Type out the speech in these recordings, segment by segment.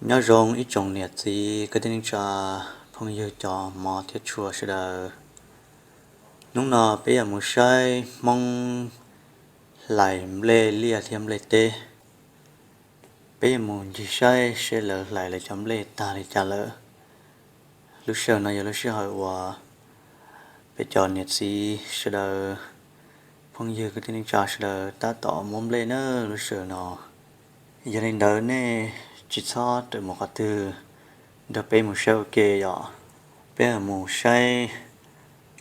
Nyob zoo ib tsoom niam txiv kwv tij neej tsa, phooj ywg cov hmov thiab tshua sawv daws. Hnub no peb yuav mus saib Hmoob hlais nplej liaj thiab nplej teb. Peb yuav mus ncig saib seb lawv hlais lawv cov nplej tag li cas lawm. Lub sij hawm no yog lub sij hawm uas peb cov niam txiv sawv daws, phooj ywg kwv tij neej tsa sawv daws tab tom muab nplej na lub sij hawm no. Yog li ntawd nej tsis txhob rawm mus qhov twg, nrog peb mus saib ua ke yom. Peb mus saib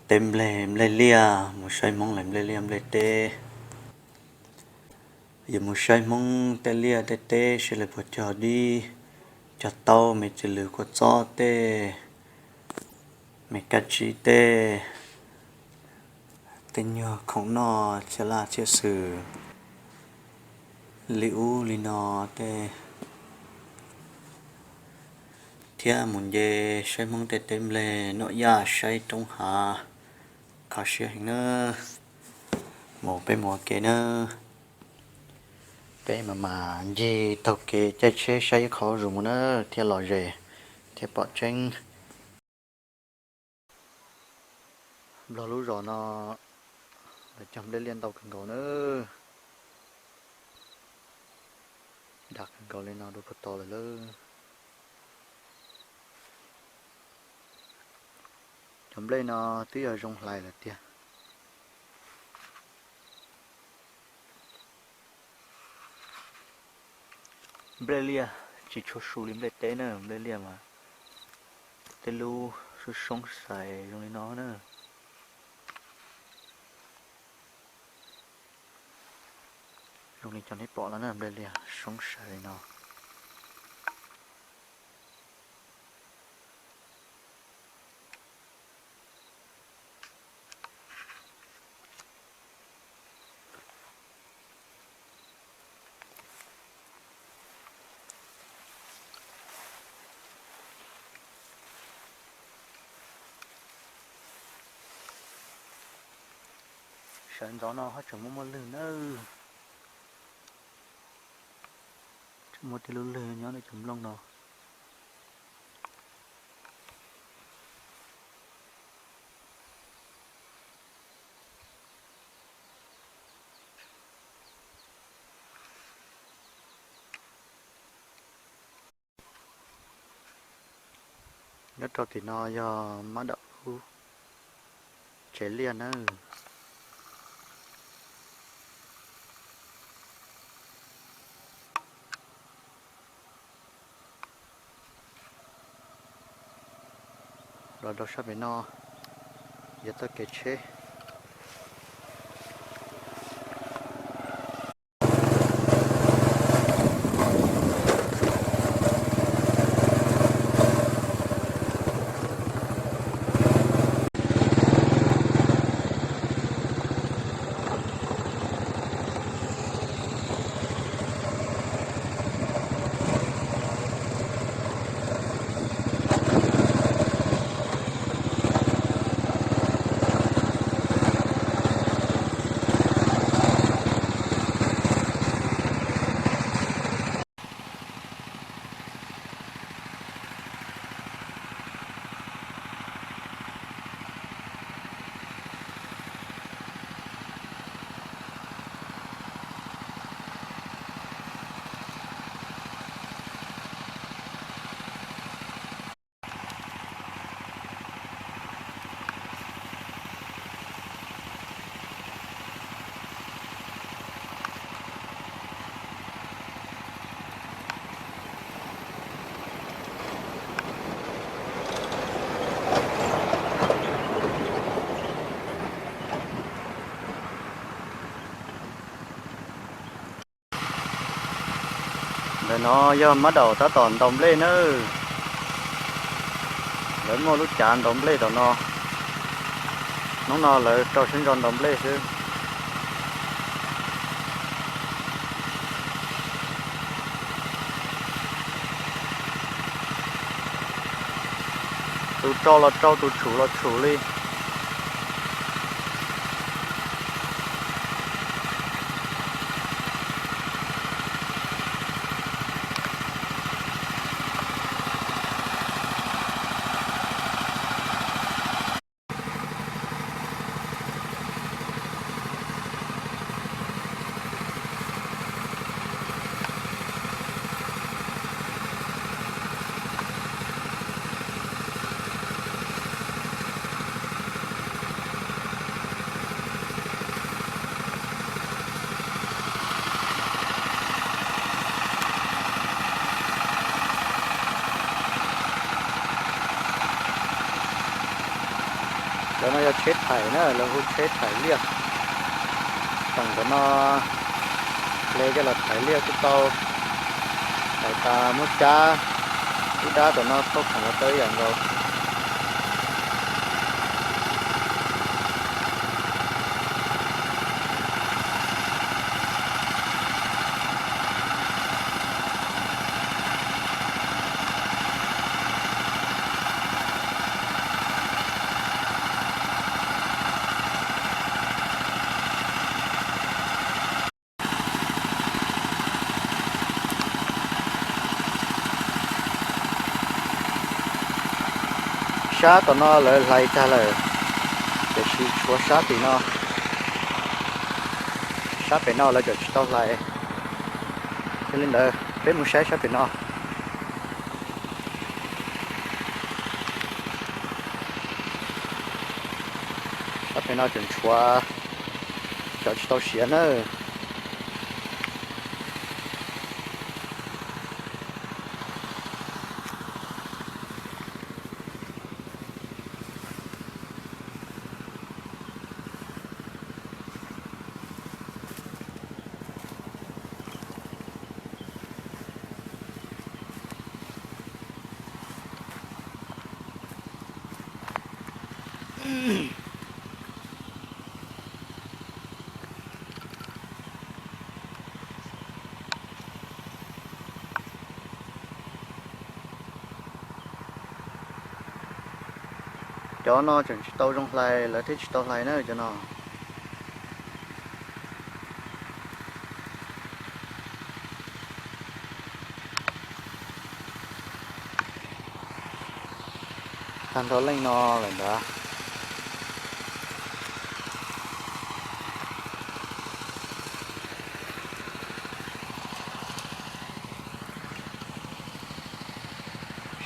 teb nplej, nplej liaj, mus saib Hmoob hlais nplej liaj nplej teb. Yuav mus saib Hmoob tej liaj tej teb seb lawv puas cog dib, cog taub, me txiv lws kua txob tej, me kab tsib tej, tej nyuag khoom noj txhiaj laj txhiaj xwm li ub li no tej, thiab mus nce saib Hmoob tej teb nplej nuam yaj saib roob hav, kho siab heev na. Mus peb mus ua ke na. Peb mam mam ncig taug kev caij tsheb saib ib qho zuj zus mus na, thiaj lom zem thiab pom tseeb. Nplog lub zos no lawv cog nplej liaj ntau kawg nkaus na. Dam kawg nkaus li no rau puag tod lawm lauj. Cov nplej no twb yog zoo hlais lawm tiag. Nplej liaj tsis tshua su li nplej teb na, nplej liaj mas tej lub soob soob xais zoo li no na. Zoo li cov neb pom no na, nplej liaj soob xais li no. Sawv ntxov no ho tseem muaj muaj lwg nawb. Tseem muaj tej lub lwg nyob ntawm cov nplooj no. Nyob rau tim no yog mab daum lub tsev liaj nawb. Los rau sab pem no yog txoj kev tsheb. Ntawm no yog mab daum tab tom ntaus nplej nawb. Lawv muaj lub cav ntaus nplej tom no. Hnub no lawv rau siab ntso ntaus nplej xwb. Tus rau los rau, tus tshum los tshum li. Cov no yog tsheb thaiv na, lawv hu tsheb thaiv liaj. Teem cov no hle coj los thaiv liaj kuj tau, thaiv tas muab cab ib dab tom no thauj khoom los tau ib yam nkaus. Sab tom no lawv hlais tag lawm, tiam sis tshuav sab tim no, sab pem no lawv tseem tsis tau hlais. Yog li ntawd peb mus saib sab pem no. Sab pem no tseem tshuav cov tsis tau siav nawb. Cov no tseem tsis tau zoo hlais, lawv thiaj tsis tau hlais na cov no. Tag nrho leej no lawm ntawd.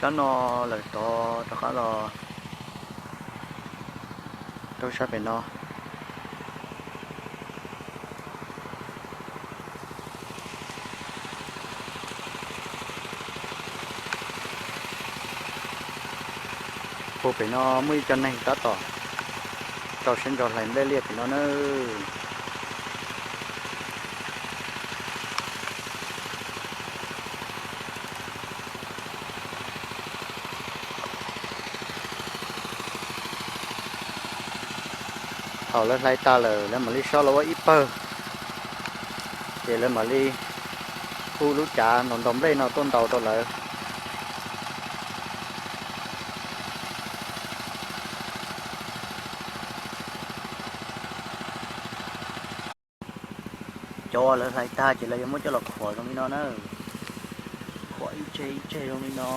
Sab no lawm tod rov qab los rau sab pem no. Puag pem no muaj ib co neeg tab tom rau siab ntso hlais nplej liaj pem no nawb. Thaum lawv hlais tas lawm lawv mam li so los ua ib pawg, ces lawv mam li hu lub cav ntaus ntaus nplej no tuaj ntaus rau lawv. Cov uas lawv hlais tag ces lawv yuav muab coj los khuam zoo li no na. Khuam ib tseg ib tseg zoo li no.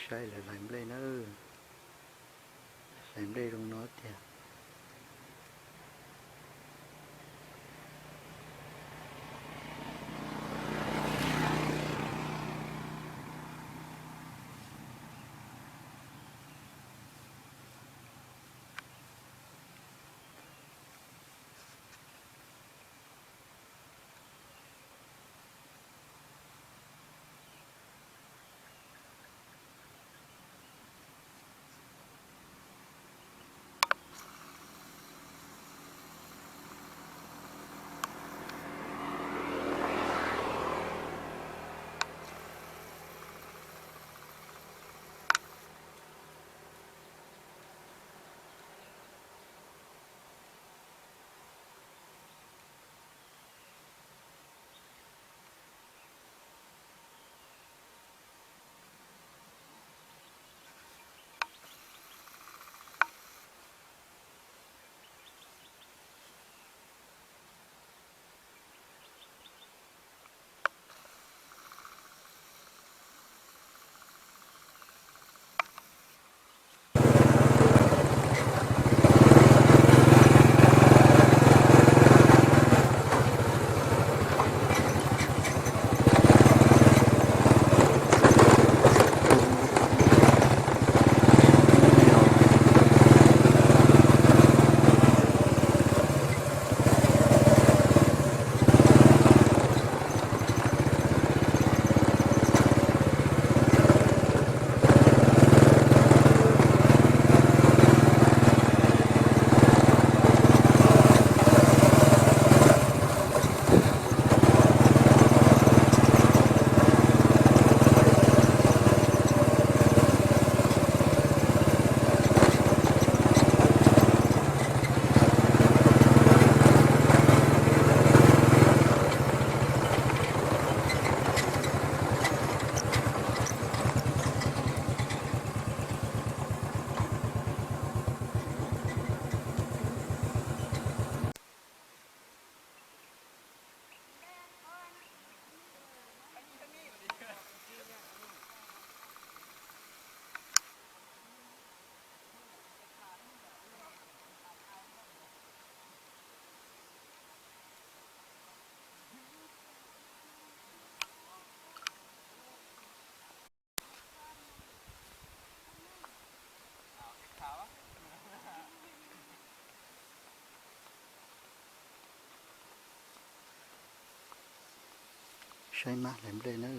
Saib lawv hlais nplej na, hlais nplej zoo no tiag. Saib mab hlais nplej na,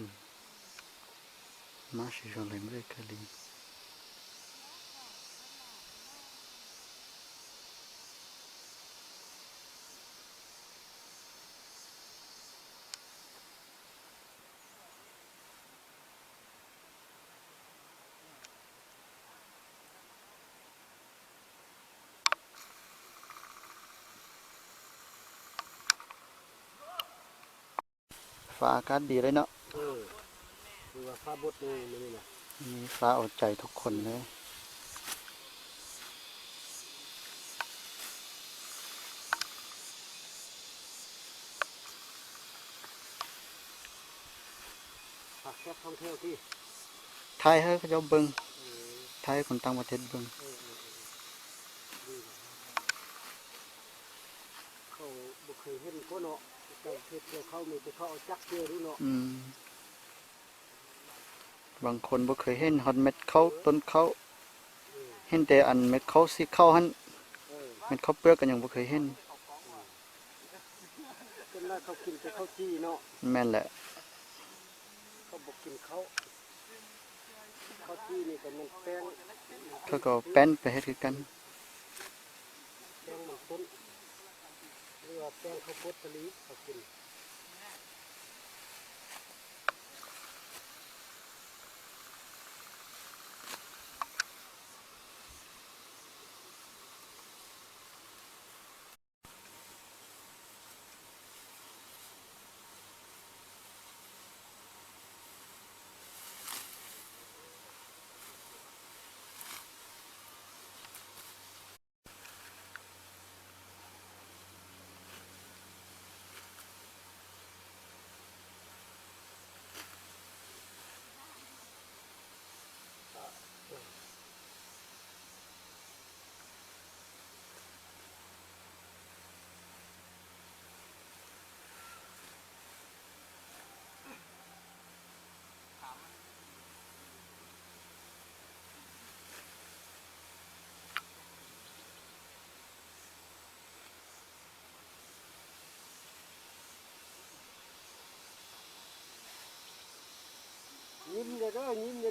mab siv zog hlais nplej kawg li. Fa kab dis li no. Fa ua cai thoob khoom li. Thaib hab koj cov npeeg, thaib koom taab mas thiaj npeeg. Băng Khôn npua khev heej hos mệt khấu tốn khấu, heej tes ăn mệt khấu xi khấu hab, mệt khấu pwb koj nyob npua khev heej. Meej lawm. Koj kom peeb peb hab kws kab.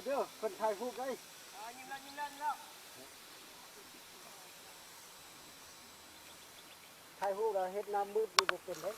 Nthaij hub los hib nab mub li puas pes thiab.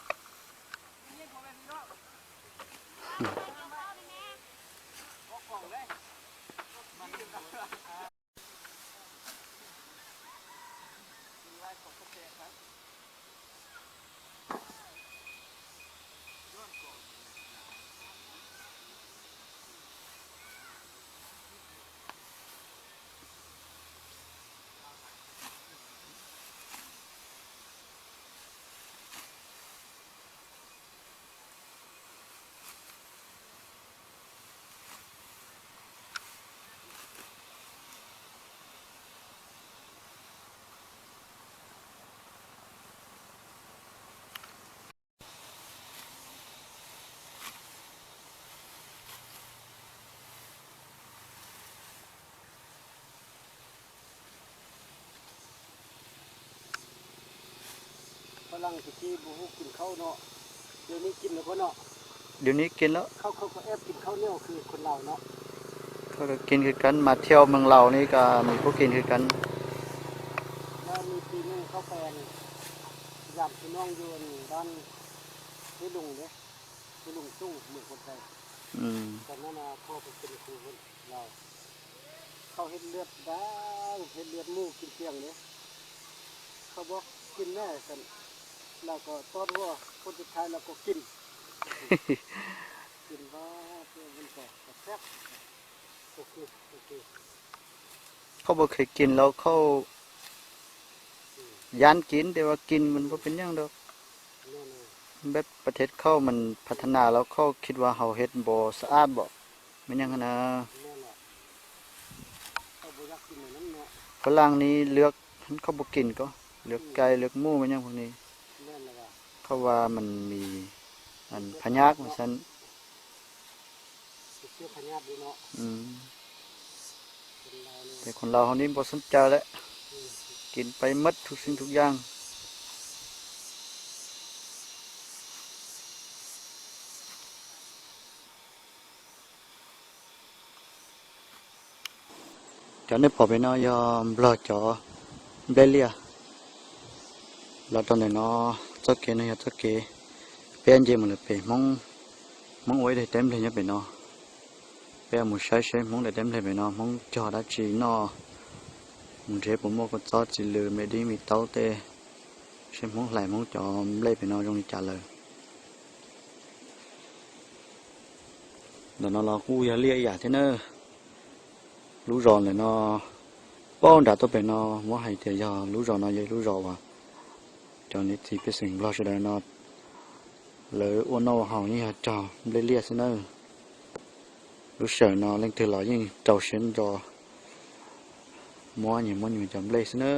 Pha laj tag kis puas hu kis khaub no, dua ni kis lawm puab no. Dua ni kis lawm. Khaub khaub ko eb kis khaub nyob kis khaub Laus no. Khaub kis khwv kan mas thiaj meeg Laus ni ka mis puab kis khwv kan. Yog nws tsis meeg khaub pes, yam tsis noog yus nws dan ib lus, ib lus xyoo mus ua ntej. Tam no khaub kis khaub Laus, khaub hib liab dab, hib liab mus kis tiag li. Khaub puab kis ne, Laus kom tob ua, puab tsis thaiv Laus kom kis. Kis puab, khaub puab kis Laus khaub yam kis tes ua kis mas puab pes nyeej dua. Peb pas thej khaub mas pha tha nas los khaub khij ua haus hej npo sa ab npo, me nyeej na. Pha laj ni lwm khaub puab kis ko, lwm kais lwm mus me nyeej pha ni. Khaub ua mas mis pha nyab mas xab. Tes khaub Laus hauv ni npo xab caw lawm, kis pais mab thum xeeb thum yaaj. Cov nej pom pem no yog Nplog cov nplej liaj. Los rau ntawm no, txoj kev no yog txoj kev peb nce mus lawm pem Hmoob, Hmoob ua ib daim teb nplej nyob pem no. Peb mus saib seb Hmoob daim teb nplej pem no Hmoob cog dab tsi noj, mus nrhiav puas muaj kua txob txiv lws me dib me taub tej, seb Hmoob hlais Hmoob cov nplej pem no zoo li cas lawm. Ntawm no los kuj yog liaj ib yam thiab na. Lub zos ntawm no, paub nram tuaj pem no muab hais tias yog lub zos no yog ib lub zos uas cov niam txiv pej xeem Nplog sawv daws no lawv ua noj ua haus yeej yog cog nplej liaj xwb na. Lub sij hawm no leej twg los yeej rau siab ntso muab nyias muab nyias cov nplej xwb na.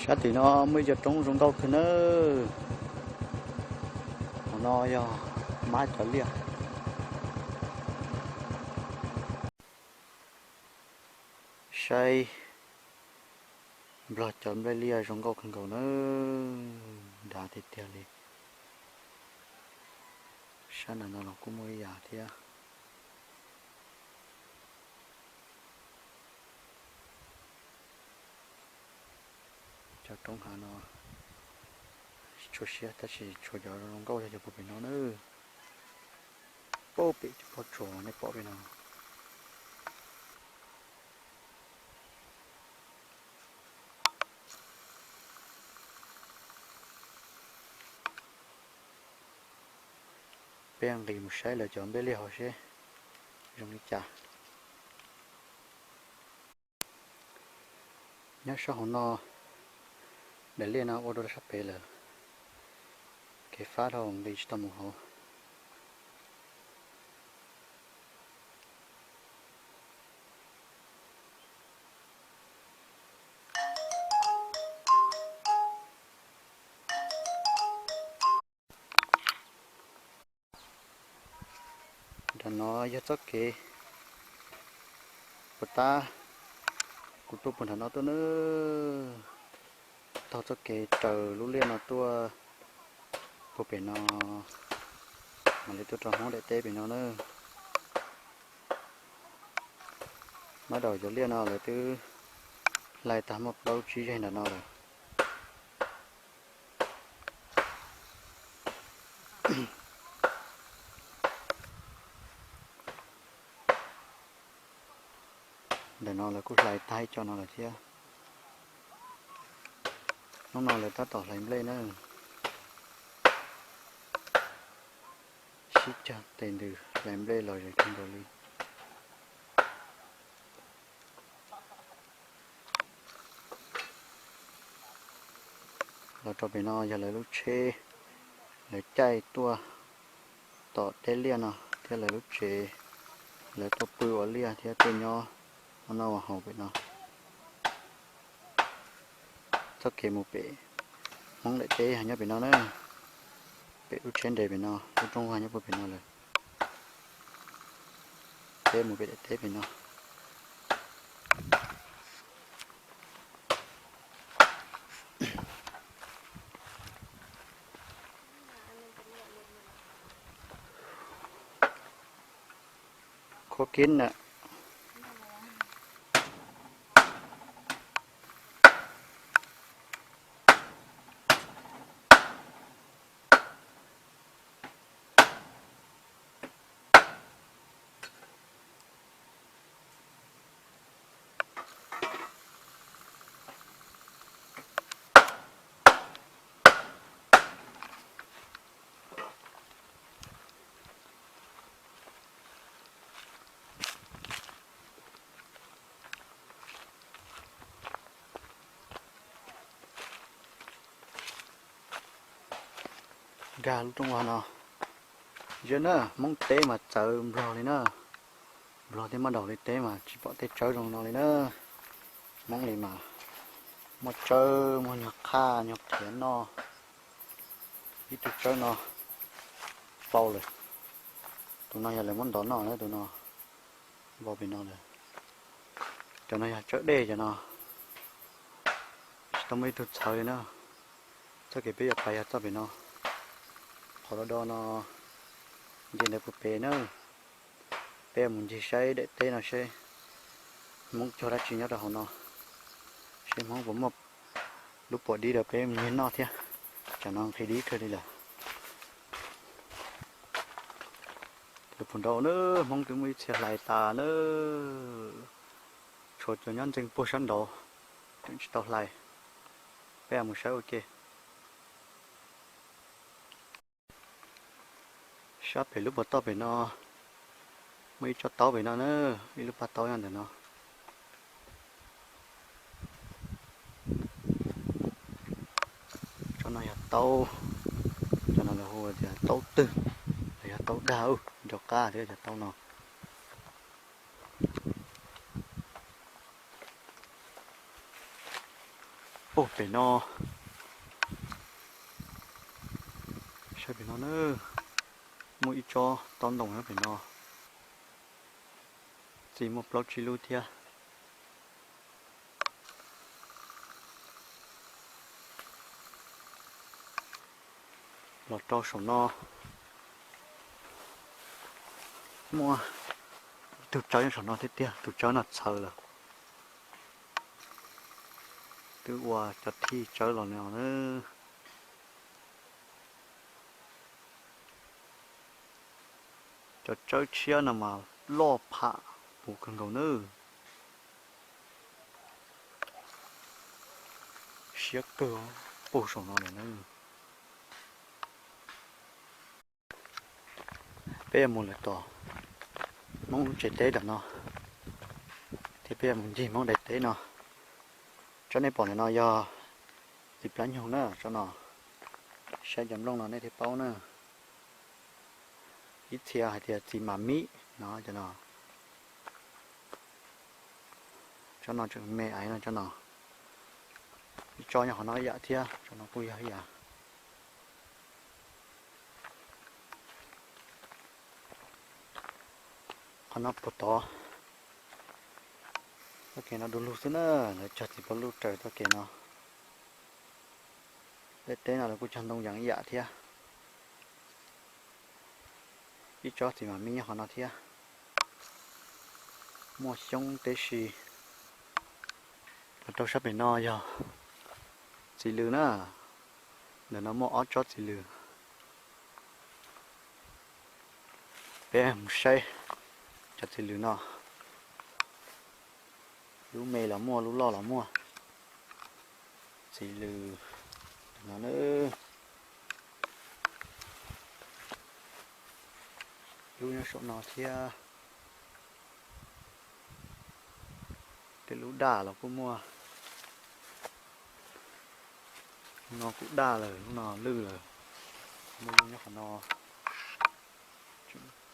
Sab tim no muaj ib co roob zoo nkauj kawg nawb. Hauv no yog mab cov liaj. Saib Nplog cov nplej liaj zoo nkauj kawg nkaus nawb, nrad tiag tiag li. Sab nram no los kuj muaj ib yam thiab. Cov roob hav no tshuav siab tab sis tshuav cov zoo nkauj yog cov puag pem no na. Puag pem cov pob tsuas nej pom pem no. Peb nqis mus saib lawv cov nplej liaj hauv seb zoo li cas. Nyob sab hauv no, daim liaj no ua dua sab pem lawm, kev fab dhau nqis tsis tau mus hauv. Nram no yog txoj kev puas tab kuv tuaj puag nram no tuaj na, taug txoj kev raws lub liaj no tuaj puag pem no, mam li tuaj rau Hmoob daim teb pem no na. Mab daum cov liaj no lawv twb hlais tag muaj plaub tsib zeg nram no lawm. Ntawm no lawv kuj hlais tag ib co no lawm thiab. Hnub no lawv tab tom hlais nplej na. Sib cag tes ntws hlais nplej los zoo kawg nkaus li. Los rau pem no yog lawv lub tsheb, lawv caij tuaj tom teb liaj no thiab lawv lub tsev, lawv tuaj pw ua liaj thiab tuaj nyob ua noj ua haus pem no. Txoj kev mus pem Hmoob daim teb nyob pem no na, pem lub tsheb nres pem no, lub rooj vag nyob puag pem no lawm. Peb mus pem daim teb pem no. Khuab kib na. Nkag lub rooj vag no, ziab na, Hmoob teb mas txawv Nplog li na. Nplog thiab Mab Daus li teb mas tsis pom tej tsawb zoo no li na. Hmoob li mas muaj tsawb, muaj nyuag qhaj nyuag qhiav noj. Ib tug tsawb no vau lawm. Tus no yog lawv muab ntov noj na, tus no vau pem no lawm. Cov no yog tsawb dej cov no. Tsis tau muaj ib tug txhawv li na. Txoj kev peb yuav pais yog txoj pem no. Qhov do do no nce ntawd puag pem na. Peb mus ncig saib daim teb no seb Hmoob cog dab tsi nyob rau hauv no, seb Hmoob puas muaj lub puam dib rau peb mus nyiag noj thiab. Tsam no nqhis dib kawg li lawm. Lawv puag nraud na, Hmoob twb muaj ib txhia hlais tas na. Tshuav cov nyob ntxeeg puag sab nraud tseem tsis tau hlais. Peb mus saib ua ke. Sab pem lub pas toj pem no muaj ib tsob taub pem no na, ib lub pas taub nyob ntawm no. Tsob no yog taub, cov no lawv hu tias taub twg, los yog taub dag, nrov qab thiab cov taub no. Ub, pem no, saib pem no na, muaj ib tsob taub ntoo nyob pem no, txi muaj plaub tsib lub thiab. Los rau saum no, muaj ib tug tsawb nyob saum no thiab tiag, tus tsawb no txhawv lawm. Twb ua cov thij tsawb los no na. Cov tsawb tshiab no mas loj pham puv kawg nkaus nawb. Siab kawg, puag saum no lawm na. Peb yuav mus lawm tom Hmoob lub tsev teb tom no, thiab peb yuav mus ncig Hmoob daim teb no. Tsob nej pom ntawm no yog txiv plab nyug na, tsob no. Saib cov nplooj no nej thiaj paub na. Ib txhia hais tias txiv mas mib no, cov no. Tsob no tseem me aiv no, tsob no. Ib tsob nyob qhov no ib yam thiab, tsob no kuj yog ib yam. Qhov no puag tod, txoj kev no du lug xwb na, lawv cog txiv pov luj raws txoj kev no. Peb teb no lawv kuj cog ntoo yees ib yam thiab. Ib tsob txiv mas mib nyob qhov no thiab. Muaj xyoob teb si. Los rau sab pem no yog txiv lws na. Ntawm no muaj ob tsob txiv lws. Peb mus saib cov txiv lws no. Lub me los muaj, lub loj los muaj. Txiv lws no na. Lub nyob saum no thiab. Tej lub daj los kuj muaj. Lub no kuj daj lawm, lub no lwj lawm. Muaj lub nyob qhov no,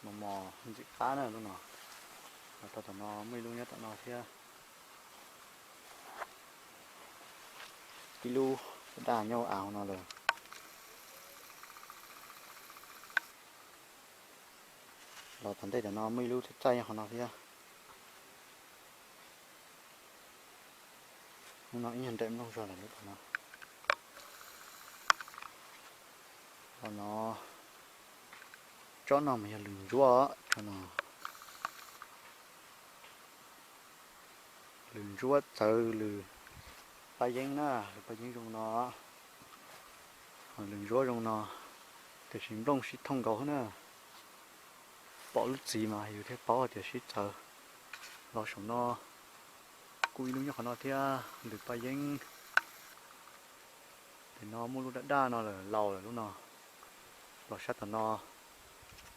mos mos ntxim qab na lub no. Los rau tom no muaj ib lub nyob tom no thiab. Ib lub daj nyob av no lawm. Los tom ntej tom no muaj ib lub txaij txaij nyob qhov no thiab. Lub no ib nyuag nraim nplooj zog lawm lub tom no. Los no, tsob no mas yog lws ntsuab, tsob no. Lws ntsuab txawv lws paj yeeb na, lws paj yeeb zoo no. Lws ntsuab zoo no, tiam sis nplooj sib thooj nkaus xwb na. Pom lub txiv mas yus thiaj paub hais tias sib txawv. Los saum no kuj ib lub nyob qhov no thiab, lws paj yeeb. Tim no muaj lub daj daj no lawm, laus lawm lub no. Los sab tom no,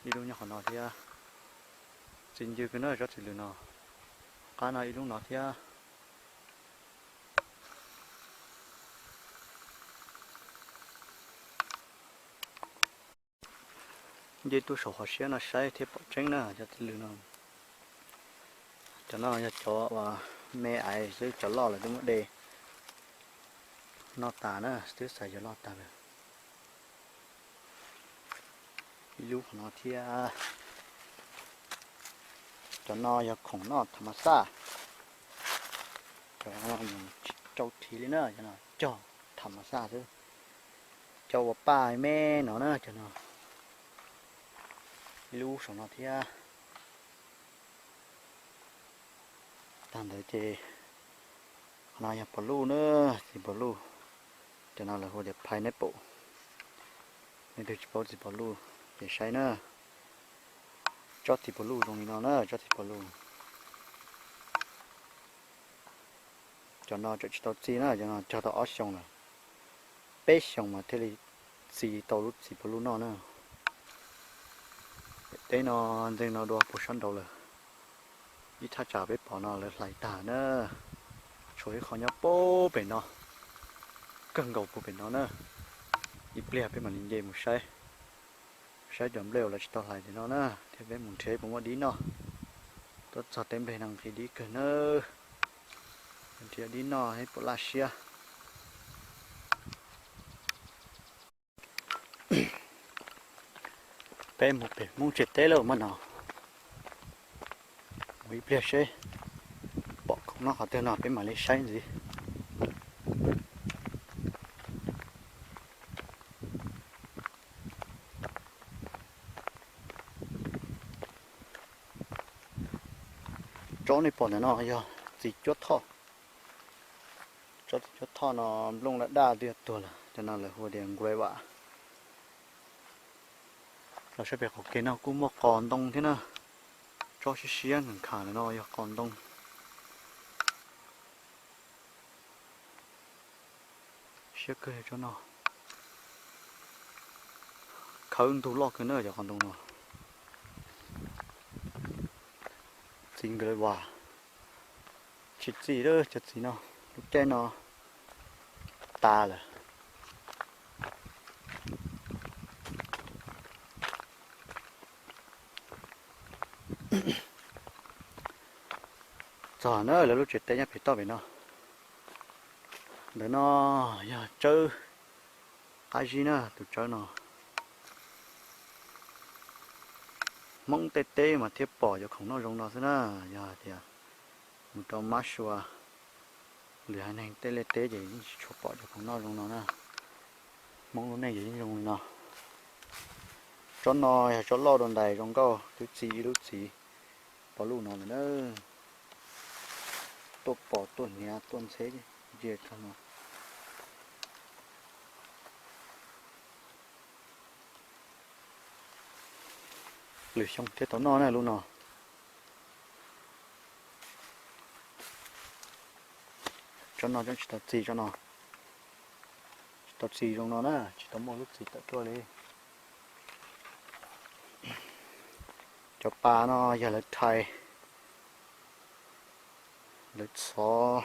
ib lub nyob qhov no thiab. Txi ncw kawg na tsob txiv lws no. Qab no ib lub no thiab. Nce tuaj saum qhov siab no saib thiaj pom tseeb na cov txiv lws no. Cov no yog cov uas me aiv xwb, cov loj lawm twb muab de noj tas na, twb xav yuav loj tas lawm. Ib lub qhov no thiab. Cov no yog khoom noj tham mas xaj. Cov no tsis rau thiv li na, cov no cog tham mas xaj xwb. Cog ua paj me no na, cov no. Ib lub saum no thiab. Tag ntawd ces qhov no yog pov luj na, txiv pov luj. Cov no lawv hu tias pineapple. Nej twg tsis paub txiv pov luj ces saib na. Tsob txiv pov luj zoo li no na, tsob txiv pov luj. Cov no tseem tsis tau txi na, cov no cog tau ob xyoos lawm. Peb xyoos mas thiaj li txi tau lub txiv pov luj noj na. Teb no ntxeeg no dua puag sab nraud lawm. Ib thaj tsam peb pom no lawv hlais tag na. Tshuav ib qho nyob puag pem no, kawg nkaus puag pem no na. Ib pliag peb mam li nce mus saib, saib cov nplej uas lawv tsis tau hlais tim no na, thiab peb mus nrhiav puas muaj dib noj. Tuaj txog teb nplej no nqhis dib kawg nawb. Nrhiav dib noj thiab puas laj siab. Peb mus pem Hmoob tsev teb lawm mas no. Mus ib pliag seb pom khoom noj qhov twg no peb mam li saib ntxiv. Tsob nej pom ntawm no yog txiv cuab thoj. Tsob txiv cuab thoj no nplooj daj daj twb yuav tuag lawm, cov no lawv hu tias nqueva. Los sab pem qaum kev no kuj muaj qos ntoo thiab na. Tsob siab siab nkhav nkhav ntawm no yog qos ntoo. Siab kawg tsob no. Khawb ntug loj kawg na cov qos ntoo no. Txiv nkawd vas tsis txi lawm cov txiv no, lub caij no tas lawm. Txog na lawv lub tsev teb nyob pem toj pem no. Ntawm no yog tsawb qab zib na, tus tsawb no. Hmoob tej teb mas thiaj pom cov khoom noj zoo no xwb na, yog hais tias mus rau mab sua, lwm haiv neeg tej liaj teb ces yeej tsis tshua pom cov khoom noj zoo no na. Hmoob lub neej ces yeej zoo li no. Tsob no yog tsob loj dua ntais zoo nkauj, twb txi ib lub txiv pov luj no lawm na. Tuaj pom tuaj hniav tuaj ntxheb ntsia tag no. Lwm xyoo thiaj tau noj na lub no. Tsob no tsis tau txi, tsob no tsis tau txi zoo no na, tsis tau muaj lub txiv tawm tuaj li. Cov pas no yog lawv thais, lawv txhov,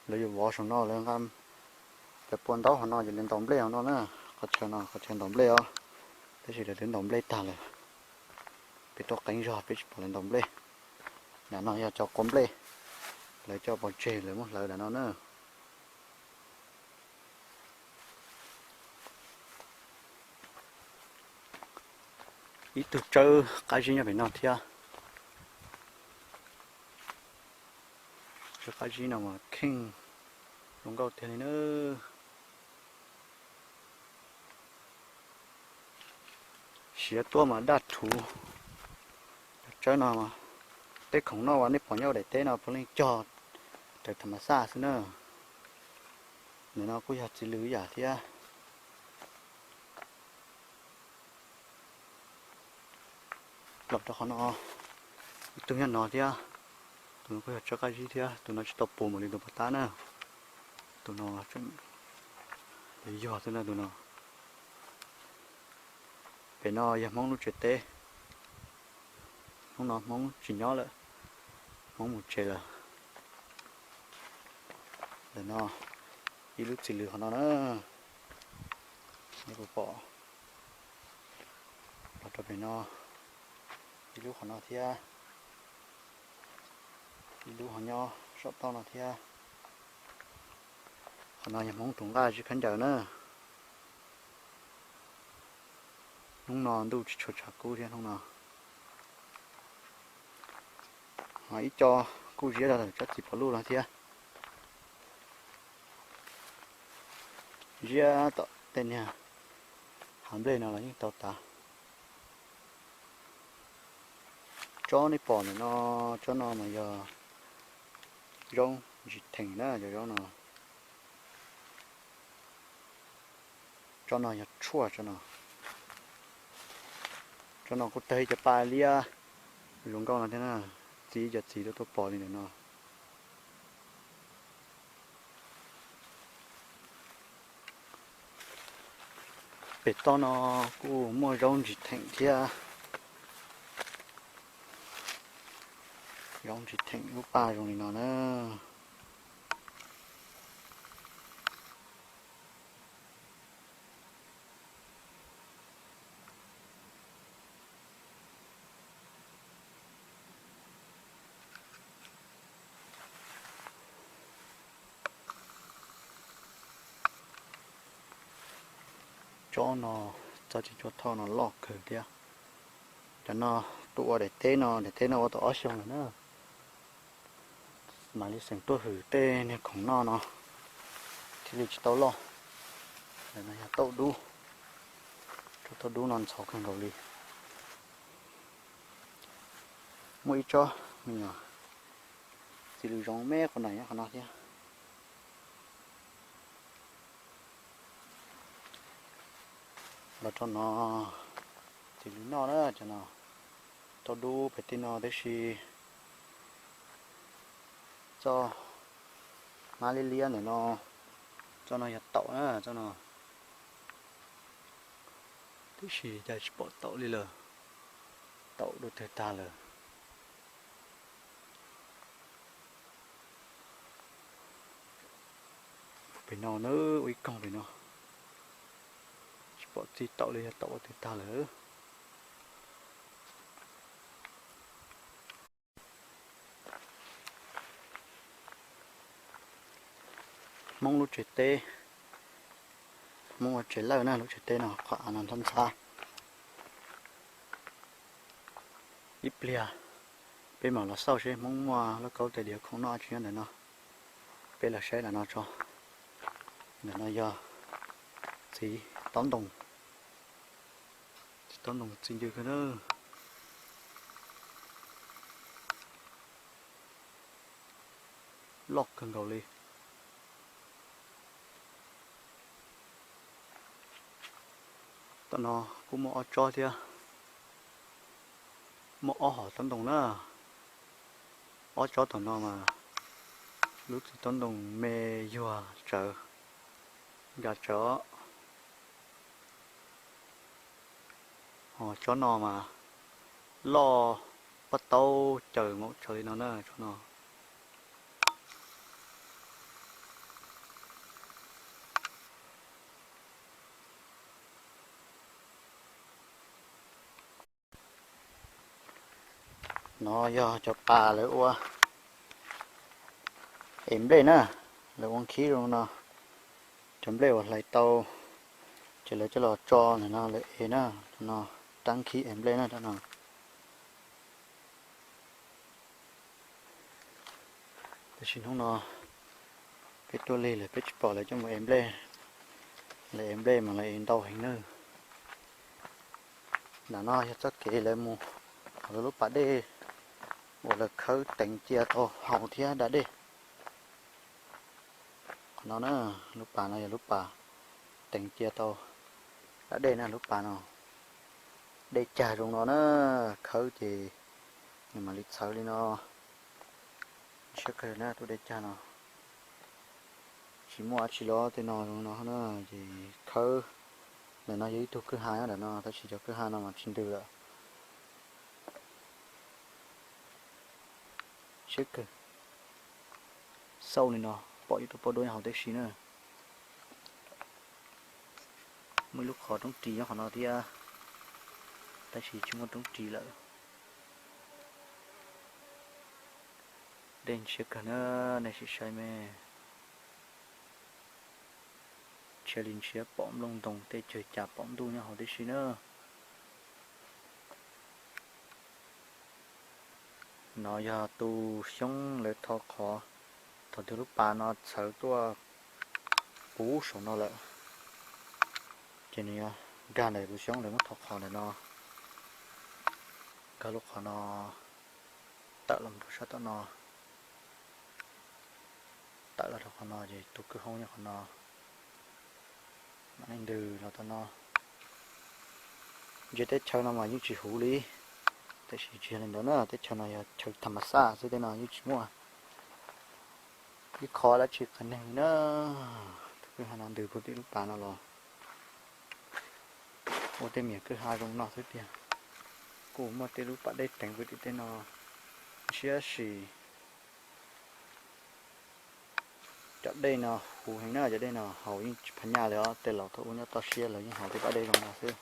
lawv yuav vov saum no, lawv nqa cov pua ntaub hauv no ces lawv ntaus nplej hauv no na. Qhov chaw no qhov chaw ntaus nplej os, tab sis lawv twb ntaus nplej tag lawm. Peb tuaj qeeb zog peb tsis pom lawv ntaus nplej. Nram no yog cov quav nplej, lawv coj pov tseg lawv muab hlawv nram no na. Ib tug tsawb qab zib nyob pem no thiab. Tsawb qab zib no mas kheej zoo nkauj tiag li na. Siav tuaj mas daj rhuv. Cov tsawb no, tej khoom noj uas nej pom nyob daim teb no puav leej cog raws tham mas xaj xwb na. Ntawm no kuj yog txiv lws ib yam thiab. Los rau qhov no, ib tug nyob no thiab. Tus no kuj yog tsawb qab zib thiab, tus no tsis tau puv npaum li tus pov tab na. Tus no tseem yuag xwb na tus no. Pem no yog Hmoob lub tsev teb. Hnub no Hmoob tsis nyob lawm, Hmoob mus tsev lawm. Ntawm no ib lub txiv lws qhov no na, nej puas pom? Los rau pem no ib lub qhov no thiab, ib lub ho nyob saum toj no thiab. Qhov no yog Hmoob tus nqaj zib khaub ncaws na. Hnub no ntuj tsis tshua tshav kub thiab hnub no. Ho ib co kuj ziab rau tsob txiv pov luj no thiab. Ziab tom tej niag hav nplej no los yeej tau tas. Tsob nej pom ntawm no, tsob no mas yog zaub ntsis theem na, cov zaub no. Tsob no yog tshuaj, tsob no. Tsob no kuj tawg ib co paj liab zoo nkauj no thiab na, txi ib co txiv tuaj tuaj pov li ntawm no. Pem toj no kuj muaj zaub ntsis theem thiab. Zaub ntsis theem lub paj zoo li no na. Tsob no, tsob txiv cuab thoj no loj kawg thiab. Cov no tuaj ua daim teb no, daim teb no ua tau ob xyoos lawm na. Mam li xeem tuaj hwm tej niag khoom noj no thiaj li tsis tau loj. Ntawm no yog tauj dub, tsob tauj dub no ntxhov kawg nkaus li. Muaj ib tsob me nyuam txiv lws zoo me quas nais nyob qhov no thiab. Los rau no, txiv lws noj na, cov no tauj dub pem tej no tib si. Txoj hmab liab liab ntawm no, txoj no yog taum na, txoj no. Tiam sis cas tsis pom taum li lawm, taum dua twg tag lawm. Pem no na, ua ib koog pem no, tsis pom txij taum li, yog taum ua twg tag lawm. Hmoob lub tsev teb, Hmoob ua tsev lawj na, lub tsev teb no qhov av no ntxhab ntxhab. Ib pliag peb mam los xauj seb Hmoob muaj lauj kaub tais diav khoom noj tsis nyob ntawm no. Peb los saib ntawm no tso. Ntawm no yog txiv taub ntoo, txiv taub ntoo txi ncw kawg na. Loj kawg nkaus li. Tom no kuj muaj ob tsob thiab, muaj ob hom taub ntoo na. Ob tsob tom no mas lub txiv taub ntoo me yuag tsawv, nkag tsawv. Ho tsob no mas loj paj taub caws maum tsawv li no na tsob no. No yog cov pas lawv ua ev nplej na, lawv ua nkhib zoo no. Cov nplej uas hlais tau ces lawv coj los tso ntawm no lawv ev na, no rab nkhib ev nplej na no. Tiam sis hnub no peb tuaj lig lawm peb tsis pom lawv coj mus ev nplej. Lawv ev nplej mas lawv ev ntau heev nawb. Nram no yog txoj kev lawv mus hauv lub pas dej uas lawv khawb teev cia tau haus thiab da dej. Qhov no na, lub pas no yog lub pas teev cia tau da dej na, lub pas no. Dej cag zoo no na, khawb ces nws mam li txhawv li no. Siab kawg na, tus dej cag no tsis muaj dab tsi los tej no zoo no na, ces khawb. Ntawm no yog ib tug kwj ha nyob ntawm no tab sis cov kwj ha no mas tsis ntws lawm. Siab kawg. Xauj li no pom ib tug poj duab nyob hauv tib si na. Muaj ib lub qhov roob ris nyob qhov no thiab, tab sis tsis muaj roob ris lawm. Dej ntshiab kawg na, nej sim saib me. Ntshiab li ntshiab, pom nplooj ntoo tej cag cas pom ntuj nyob hauv tib si na. No yog tus xyoob lawv tho qhov, thaum twg lub pas no txhawv tuaj puv saum no lawm, ces nws yuav nkag ntawm tus xyoob lawv muab tho qhov ntawm no, nkag lub qhov no tawm los rau sab tom no, tawm los rau qhov no ces tus kwj hoob nyob qhov no. Mam li ntws los tom no. Ntsia teb chaws no mas yeej tsis huv li, tiam sis tsis yog li ntawd na, teb chaws no yog chaw tham mas xaj xwb, tej no yeej tsis muaj ib qho dab tsi qias neeg li na. Tus kwj ha no ntws puag tim lub pas no los ua tej me nyuam kwj ha zoo no xwb tiag. Kuj muaj tej lub pas dej teev puag tim tej no ntshiab si. Cov dej no huv heev na, cov dej no haus yeej tsis phas nyaj li os, tej laus thaum ub nyob toj siab lawv yeej haus tej pas dej zoo no xwb.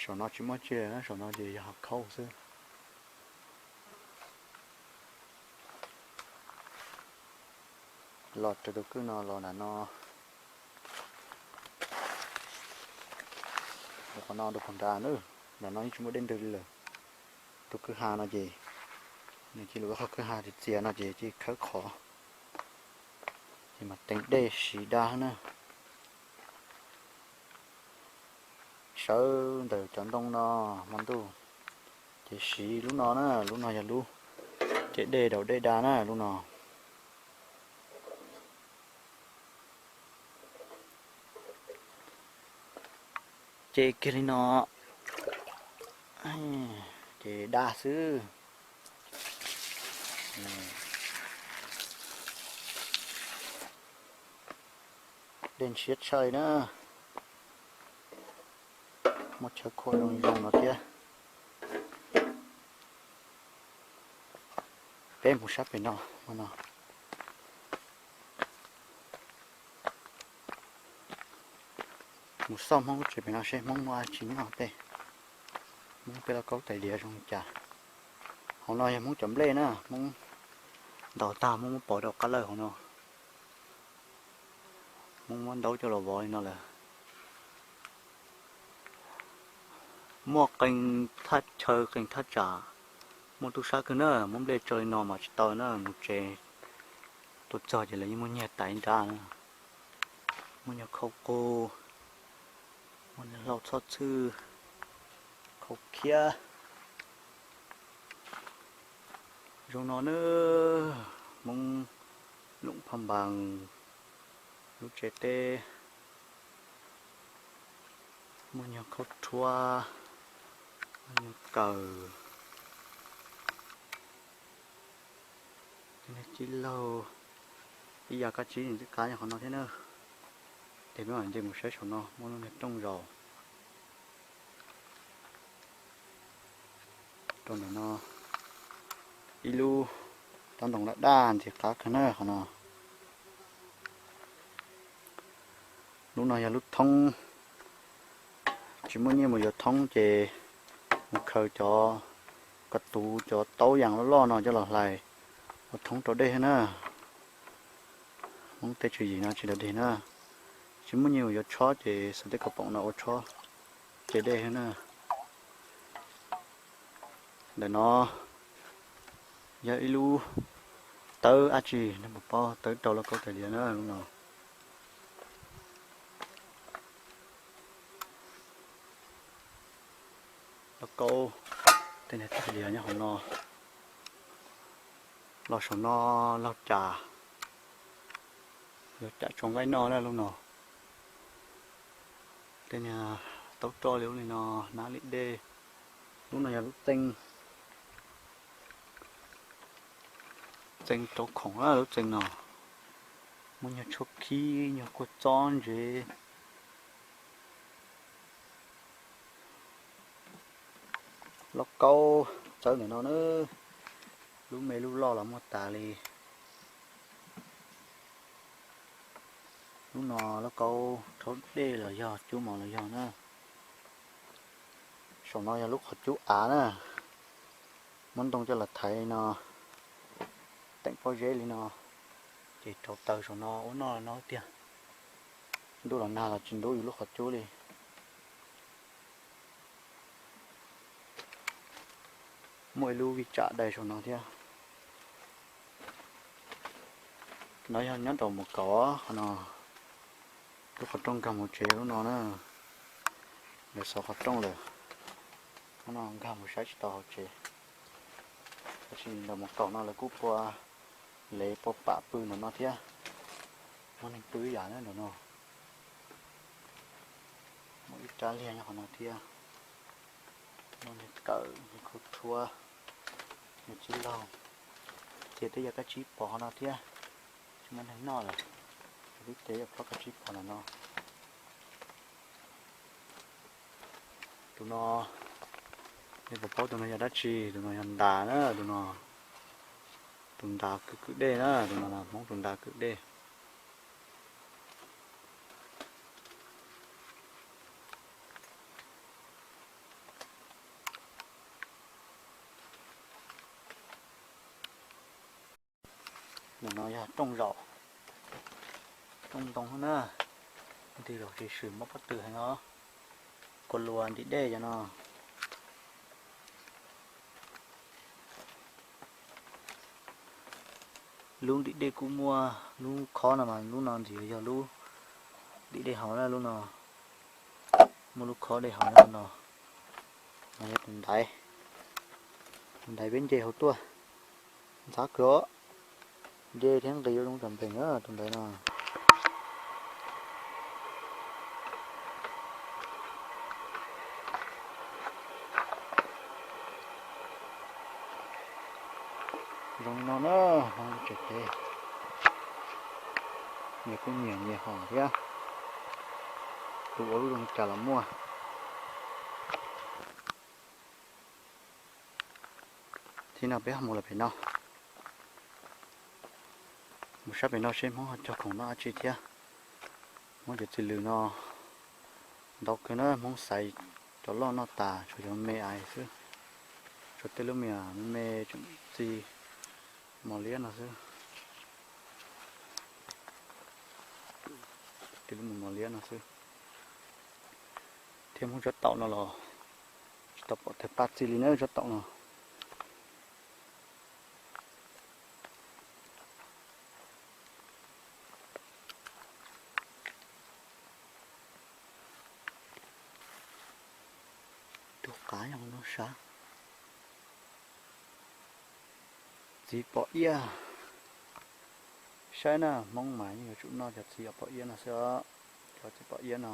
Saum no tsis muaj tsi na, saum no ces yog hav khaub xwb. Los raws tus kwj no los nram no, qhov no rau puag nrad na, nram no yeej tsis muaj dej ntws li lawm. Tus kwj ha no ces nws cia li ua qhov kwj ha txias txias no ces cia li khawb qhov, ces mas teev dej siv da na. Sawv ntawm cov ntoo no hmo ntuj, ces siv lub no na, lub no yog lub cev dej daus dej da na, lub no. Ces kiag li no, ces da xwb. Dej ntshiab tshaj li na. Muaj chaw khua zoo zoo no thiab. Peb mus sab pem no, no. Mus xauj Hmoob lub tsev pem no seb Hmoob muaj dab tsi nyob tej. Hmoob tej lauj kaub tais diav zoo li cas. Hauv no yog Hmoob cov nplej na, Hmoob ntaus tag Hmoob muab pov rau qab lawj hauv no. Hmoob muab ntaub coj los vov li no lawm. Muaj qee thaj chaw qee thaj tsam muaj tub sab kawg na, muab nplej tso li no mas tsis tau na, mus tsev tuaj txog ces lawv yeej muab nyiag tas ib nrab na. Muaj nyuag khaub qus, muaj nyuag hlau txhob txhwj, khaub khiab. Zoo no na, Hmoob Loos Phaj Npas lub tsev teb, muaj nyuag khaub rhuab, muaj nyuag kawm, tib laug, ib yam kab tsib ntxim qab nyob qhov no thiab na. Ces peb mam nce mus saib saum no muaj lub niag rooj zaum. Rau ntawm no ib lub rab ntoo laj daj ntxim qab kawg na qhov no. Lub no yog lub thoob, tsis muaj nyiaj mus yuav thoob ces mus khaws cov ko tus cov taub yas loj loj no coj los hlais ua thoob rau dej thiab na. Hmoob tej tswv yim no tsis dog dig na, tsis muaj nyiaj mus yuav tshob ces xuas tej kaus poom no ua tshob ce dej thiab na. Ntawm no yog ib lub tawb dab tsi nej puas paub, tawb rau lauj kaub tais diav na lub no. Lauj kaub tej niag tais diav nyob hauv no. Los saum no laug cas, laug cas tso nqaij noj na lub no. Tej niag taub roj li ub li no, hnab li dej. Lub no yog lub txee, txee rau khoom na lub txee no. Muaj nyuag tshuab khib nyuag kuj txob ntsev. Lauj kaub txawb ntawm no na, lub me lub loj los muaj tas li. Lub no lauj kaub rhaub dej los yog cub mov los yog na. Saum no yog lub qhov cub av na, muab ntoo coj los thaiv li no, teem pob zeb li no, ces rau taws saum no ua noj no tiag. Ntuj los nag los tsis ntub yus lub qhov cub li. Muaj ib lub vij tsam dai saum no thiab. No yog nyob rau mus kaum qhov no, lub qhov rooj nkag mus tsev lub no na. Lawv xov qhov rooj lawm, lub no nkag mus saib tsis tau hauv tsev. Tab sis ntawm mus kaum no lawv kuj pua lev pua pam pw ntawm no thiab. Muaj neeg pw ib yam na ntawm no. Muaj ib rab liag nyob qhov no thiab. Muaj niag kawm, niag khaub rhuab, niag tib laug, ces twb yog kab tsib pov qhov no thiab. Tsis muaj neeg noj lawm, twb ces yog plob kab tsib pov ntawm no. Tus no, nej puas paub tus no yog dab tsi? Tus no yog ntas na, tus no, tus ntas kwv kwv dej na, tus no Hmoob tus ntas kwv dej. Ntawm no yog rooj zaum, rooj ntoo na, nti los tsis swm mob pob tw heev os. Kua lua ntim dej cov no. Lub ntim dej kuj muaj lub khob no mas lub no ntxim yog lub ntim dej hauv na, lub no muaj lub khob dej hauv no. No yog tus ntaiv, tus ntaiv peb nce hauv tuaj, ntxhab kawg os, nce thiab nqis zoo tam npees tus ntaiv no. Zoo li no na, no tsev teb, nyias kuj nyiam nyias hom thiab, tus ua lub zoo cas los muaj. Thaum no peb ho mus lawm pem no, Mus sab pem no seb Hmoob ho cog khoom noj dab tsi thiab. Hmoob cov txiv lws no ntau kawg na, Hmoob xaiv cov loj noj tas, tshuav cov me ais xwb. Tshuav tej lub me me tseem txi mos liab no xwb. Tej lub me mos liab no xwb. Thiab Hmoob tsob taum no los tsis tau pom tawg paj txi li na, tsob taum no. Tug qav nyob no sab. Txiv pom iab. Saib na, Hmoob mas yeej yuav tsum noj cov txiv pom iab no xwb os. Cov txiv pom iab no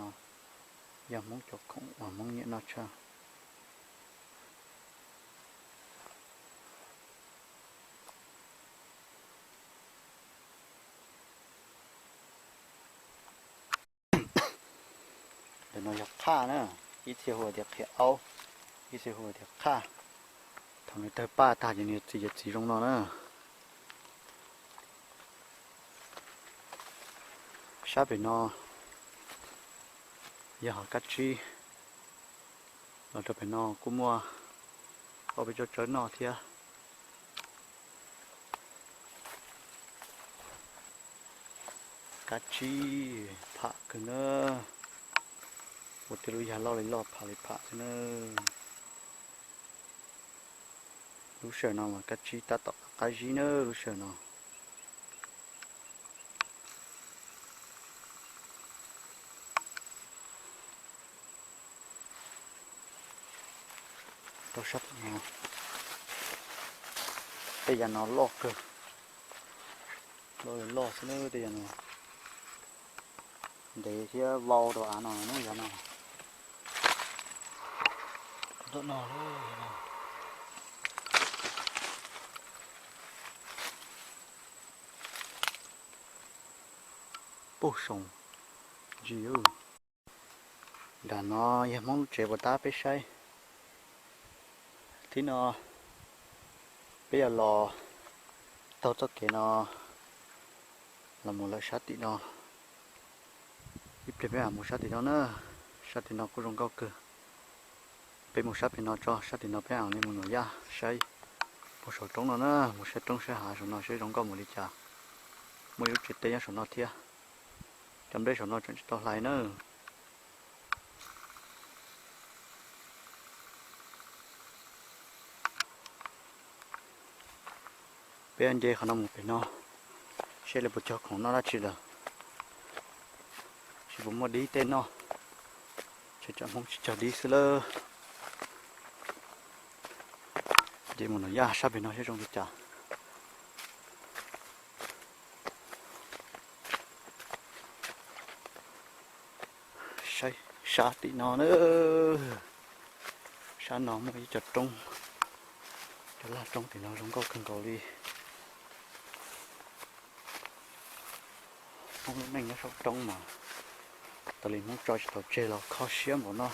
yog Hmoob cov khoom uas Hmoob nyiam noj tshaj. Ntawm no yog qhaj na, ib txhia hu tias qhiav aub, ib txhia hu tias qhaj. Thaum nws tawg paj tag ces nws txi ces txiv zoo no na. Sab pem no yog kab tsib, los rau pem no kuj muaj ob peb tsob tsawb noj thiab. Kab tsib pham kawg na, ua tej lub yag loj li loj pham li pham xwb na. Lub sij hawm no mas kab tsib tab tom qab zib na lub sij hawm no. Rau sab tom no, tej yam no loj kawg, loj li loj xwb na tej yam no. Ntev thiab vau rau av no na yam no. Tom no, puj soos ntsis. Nram no yog Hmoob lub tsev puas tab peb saib. Thib no peb yuav los taug txoj kev no los mus lawm sab tim no. Ib pliag peb mam mus sab tim no na, sab tim no kuj zoo nkauj kawg. Peb mus sab pem no tso, sab tim no peb mam li mus nyuam yaj saib puag saum roob no na, mus saib roob saib hav saum no seb zoo nkauj mus li cas. Muaj ib lub tsev teb nyob saum no thiab. Cov nplej saum no tseem tsis tau hlais na. Peb nce qhov no mus pem no, seb lawv puas cog khoom noj dab tsi lawm, seb puas muaj dib tej noj. Tsam Hmoob tsis cog dib xwb lawm. Nce mus nyuam yaj sab pem no seb zoo li cas. Saib sab tim no na, sab no muaj ib co roob, cov laj roob tim no zoo nkauj kawg nkaus li. Hmoob lub neej nyob saum roob mas tas li Hmoob tso tsis tau tseg los kho siab npaum no.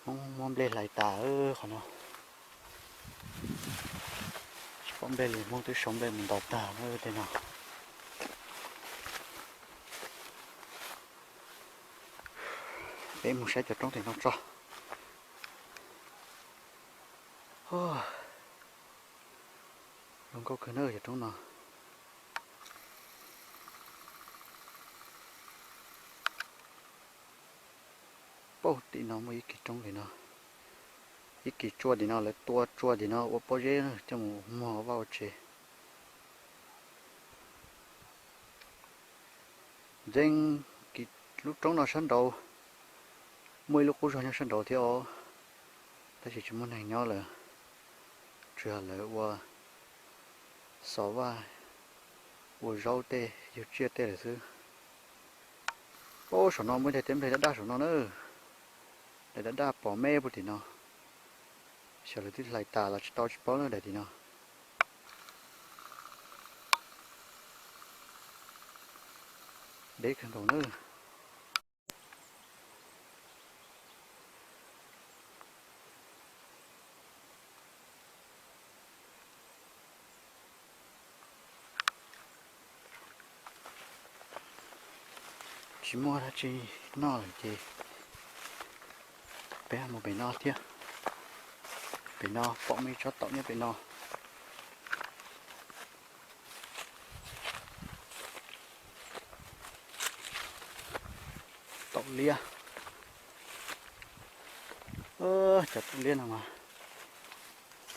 Hmoob muab nplej hlais tas qhov no. Tsis pom nplej li, Hmoob twb sau nplej mus ntaus tag na tej no. Peb mus saib cov roob tim no tso. Zoo nkauj kawg na cov roob no. Paub tim no muaj ib kis roob li no, ib kis tsua tim no, lawv tua tsua tim no ua pob zeb coj mus muag vaj ua tsev. Ntxeev kis lub roob no sab nraud, muaj ib lub qub zog nyob sab nraud thiab os, tab sis tsis muaj neeg nyob lawm, tsuas yog lawv ua xov vaj, ua zaub tej, yug tsiaj tej lawm xwb. Paub saum no muaj ib daim teb nplej daj daj saum no na, daim daj daj pom me puag tim no. Xyov lawv twb hlais tas los tsis tau tsis paub na daim tim no. Deb kawg nkaus na. Tsis muaj dab tsi noj lawm ces peb mus pem no thiab. Pem no pom muaj ib tsob taum nyob pem no. Taum liab. Cov taum liab no mas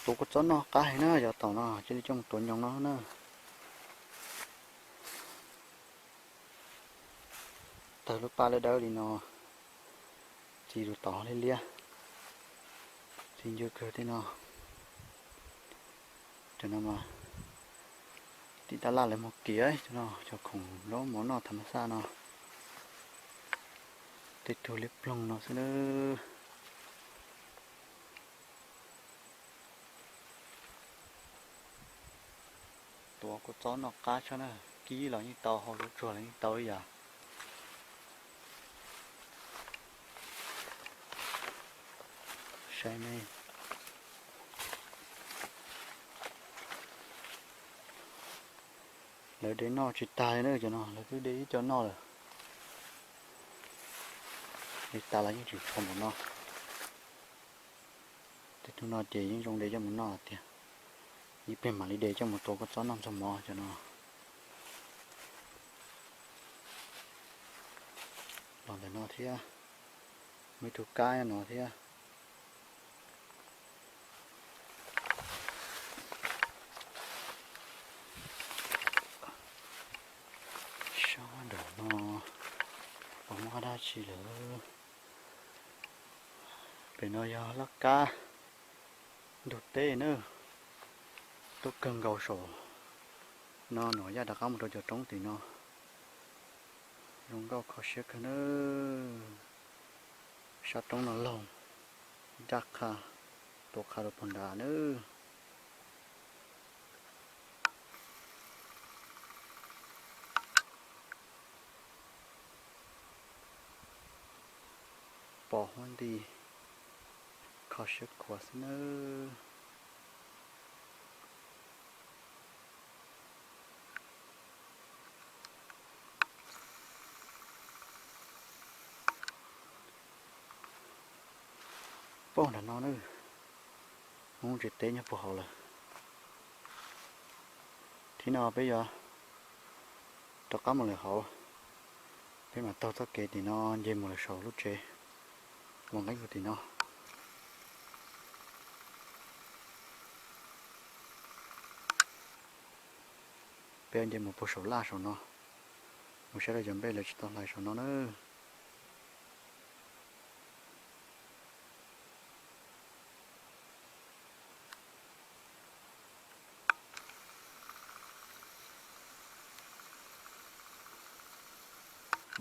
tuav kua txob noj qab heev na, cov taum no cia li coj mus tuav nyoos no na. Tawg lub paj dawb dawb li no, txiv tus taum liab liab, txiv ncw kawg tej no. Cov no mas tim tab laj lawv muag kiag cov no, cov khoom zaub mov noj tham mas xaj no. Tej tug liab ploog no xwb na. Tuav kua txob noj qab tshaj na, kib los yeej tau, hau zuj tsuag los yeej tau ib yam. Saib ne, lawv de noj tsis tag li na, cov no lawv twb de ib co noj lawm. De tas los yeej tseem tshuav npaum no. Tej tug no ces yeej zoo de coj mus noj tiag. Ib pliag mam li de coj mus tuav kua txob noj ntxuag mov cov no. Los ntawm no thiab, muaj ib tug kab no thiab. Sab nraum no puas muaj dab tsi lawm? Pem no yog laj kab ntug teb na, tuaj kawg nkaus saum no, nws yaj rov qab mus rau cov roob tim no. Zoo nkauj kho siab kawg na. Sab roob no laug, ncaj qha, tuav qha rau puag nrad na. Pom huab nti kho siab khuav xwb nawb. Poob nram no na, Hmoob tsev teb nyob puag hauv lawm. Thib no peb yuav rov qab mus lawm hauv, peb mam taug txoj kev tim no nce mus lawm saum lub tsev los nqeeb mus tim no. Peb nce mus puag saum laj saum no, mus saib rau cov nplej lawv tsis tau hlais saum no na.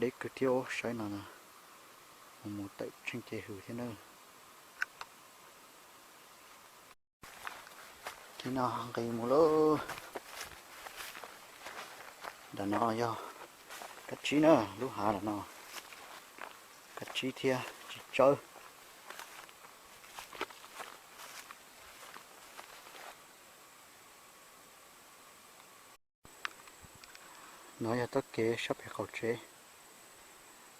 Deb kawg thiab, saib no na, mus mus tawm tsheej ce hws thiab na. Thib no nqis mus lawm. Nram no yog kab tsib na, lub hav nram no, kab tsib thiab tsis tsawb. No yog txoj kev sab pem qaum tsev.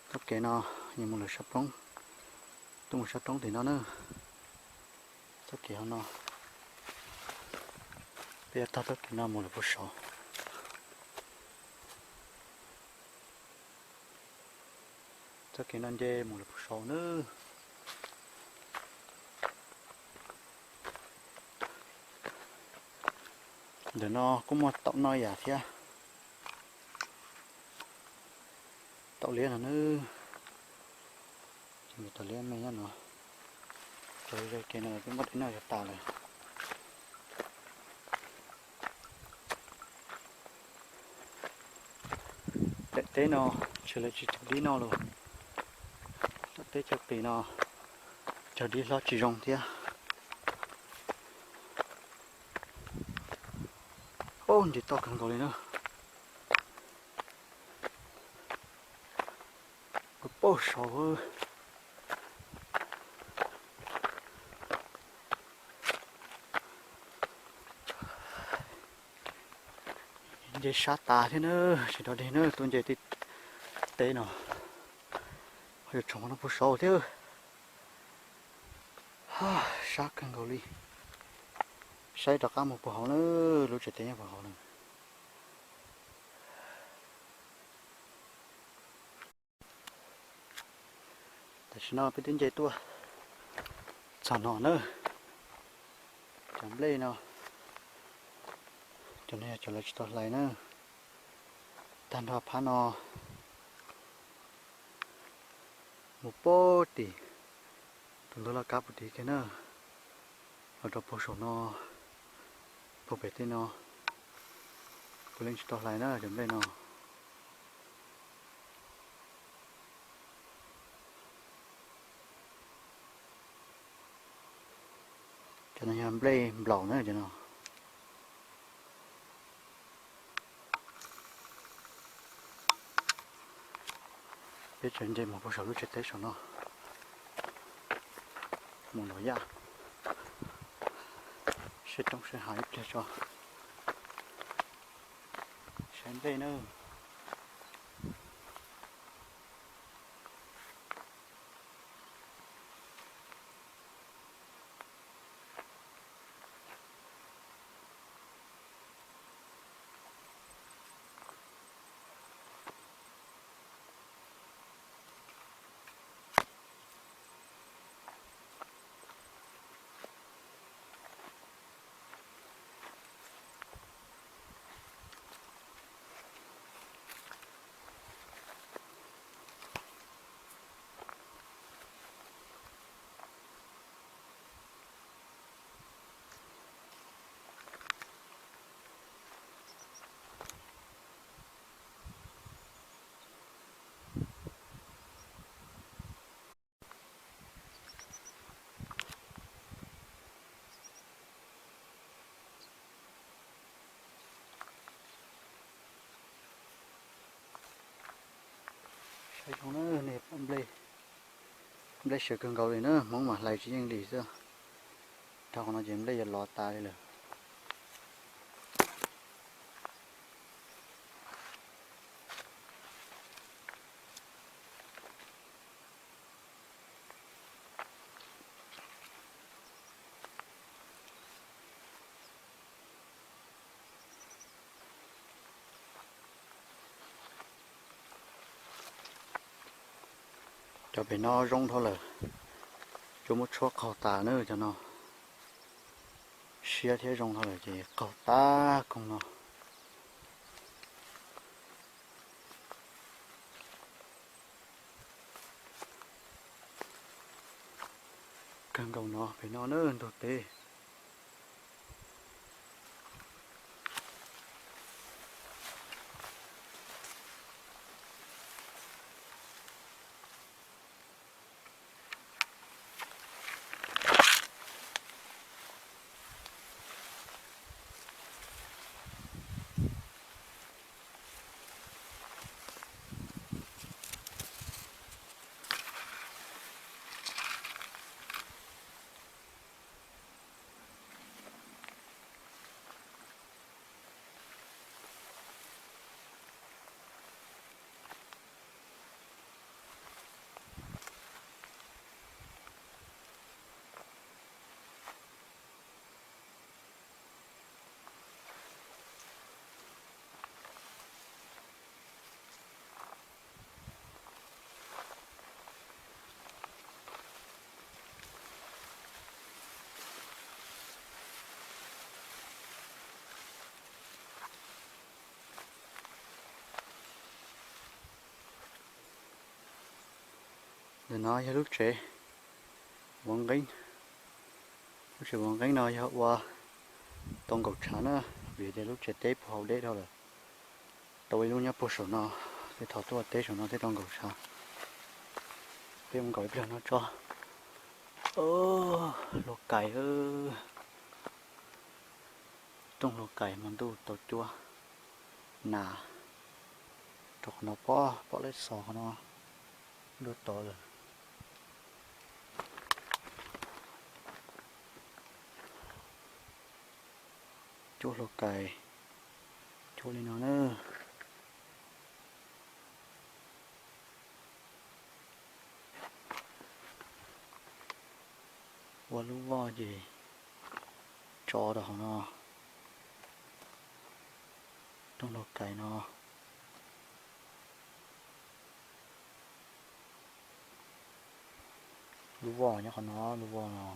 Txoj kev no yog mus lawm sab roob, tuaj mus sab roob tim no na. Txoj kev hauv no, peb yuav taug txoj kev no mus lawm puag saud. Txoj kev no nce mus lawm puag saud nawb. Ntawm no kuj muaj taum noj yam thiab. Taum liab no nawb. Taum liab me nyob no. Cov ze kev no twb muab dej noj yuav tas lawm. Daim teb no ntshe lawv tsis cog dib noj los. Daim teb chaw qis no cog dib hlob tsis zoo thiab. Paub nce toj kawg nkaus li na. Kuv paub saud. Nce sab tas thiab na, tsis dog dig na, tuaj nce tej teb no. Tshoov no puag saud thiab. Sab kawg nkaus li. Saib rov qab mus puag hauv na, lub tsev teb nyob puag hauv na. Tam sim no peb twb nce tuaj txog no na. Cov nplej no, cov no yog cov lawv tsis tau hlais na. Tag nrho phab no mus puag tim tus ntug laj kab puag tim kiag na, los rau puag saum no, puag pem tej no, puav leej tsis tau hlais na cov nplej no. Cov no yog nplej nplaum na cov no. Peb tseem nce mus puag saum lub tsev teb saum no, mus nrov yaj, saib roob saib hav ib pliag tso, saib nplej na. Saib zoo na, nej pom nplej, nplej sawv kawg nkaus li na, Hmoob mas hlais tsis yeej li xwb. Dhau qhov no ces nplej yuav lov tas li lawm. Cov pem no zoo dhau lawm, cua muab tshuab qaug tas na cov no, siab thiab zoo dhau lawm ces qaug tag koog no. Kawg nkaus no pem no na ntug teb. Ntawm no yog lub tsev vov nqeeb. Lub tsev vov nqeeb no yog ua tau nkaum tshav na, vim tias lub tsev teb puag hauv deb dhau lawm. Tau ib lub nyob puag saum no, tej thaum tuaj teb saum no thiaj tau nkaum tshav. Peb mus nkaum ib pliag no tso. Hlua kais, rooj hlua kais hmo ntuj tau cuab nas rau qhov no pob, pom lawv xov qhov no dua tod lawm. Cuab hlua kais, cuab li no na. Ua lub voj ces tso rau hauv no, rooj laug kais no. Lub voj nyob qhov no, lub voj no.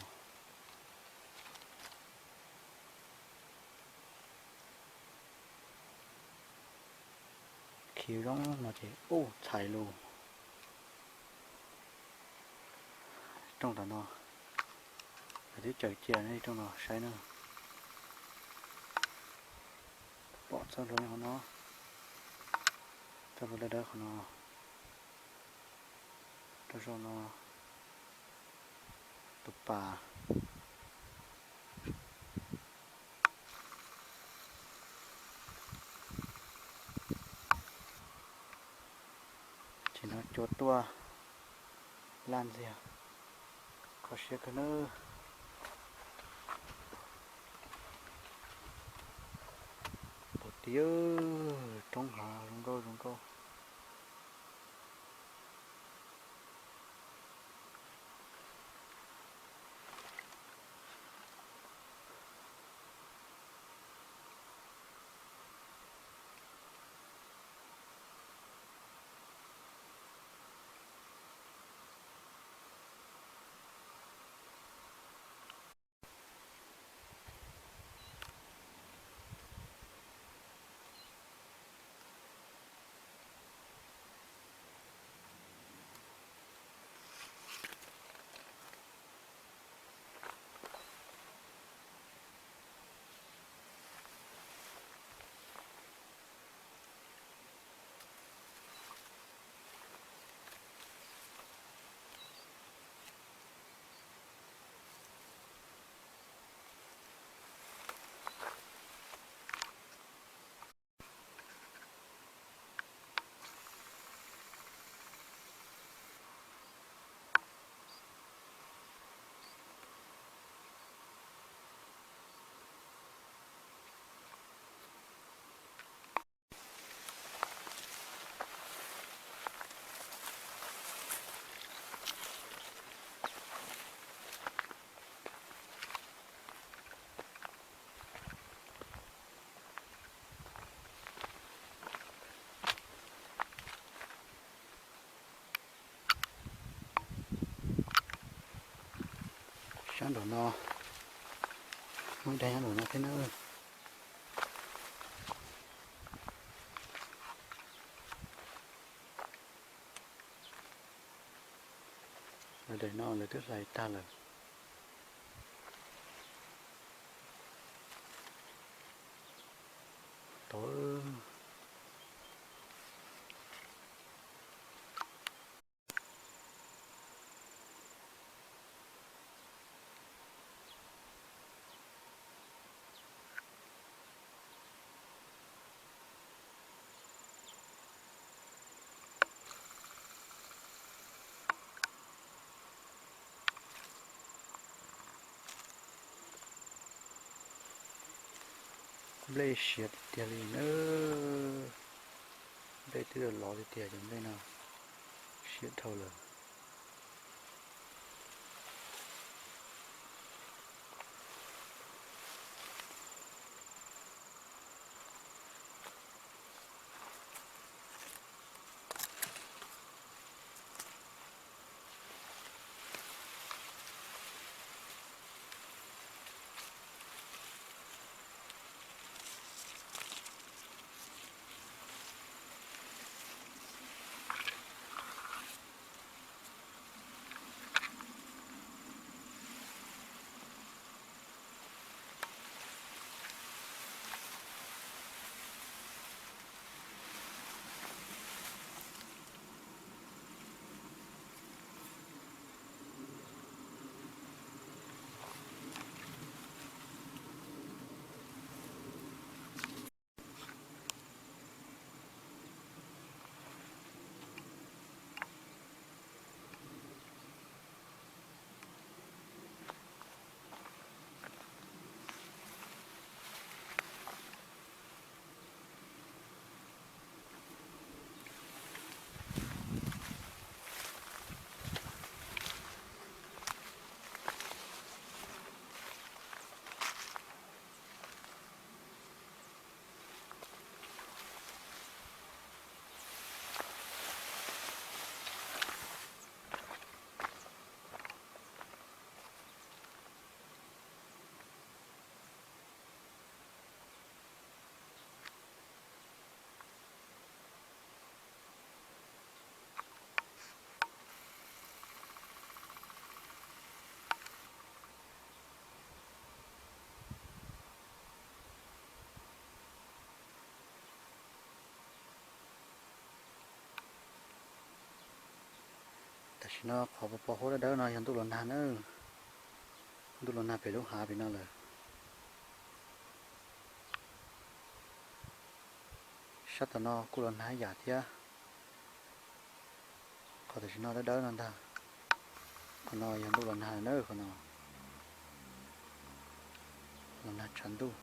Khi zoo no ces ub txhais lus. Rooj tom no, lawv twb tsaws cia nej rooj no saib na. Pom txoj hlua qhov no, txoj hlua dawb dawb qhov no, rau saum no, tus pas. Ces no cua tuaj laj ntxiag, kho siab kawg nawb. Pom tiag, roob hav zoo nkauj zoo nkauj. Sab nraum no, muaj ib daim nyob nraum no thiab na. Daim no lawv twb hlais tag lawm. Tod. Nplej siav tiag tiag li na. Nplej twb lov tiag tiag, cov nplej no siav dhau lawm. No qhov pos pos huab dawb dawb no yog ntuj los nag na. Ntuj los nag pem lub hav pem no lawm. Sab tom no kuj los nag ib yam thiab. Qhov tam sim no dawb dawb no ntag. Qhov no yog ntuj los nag na, qhov no los nag tshav ntuj.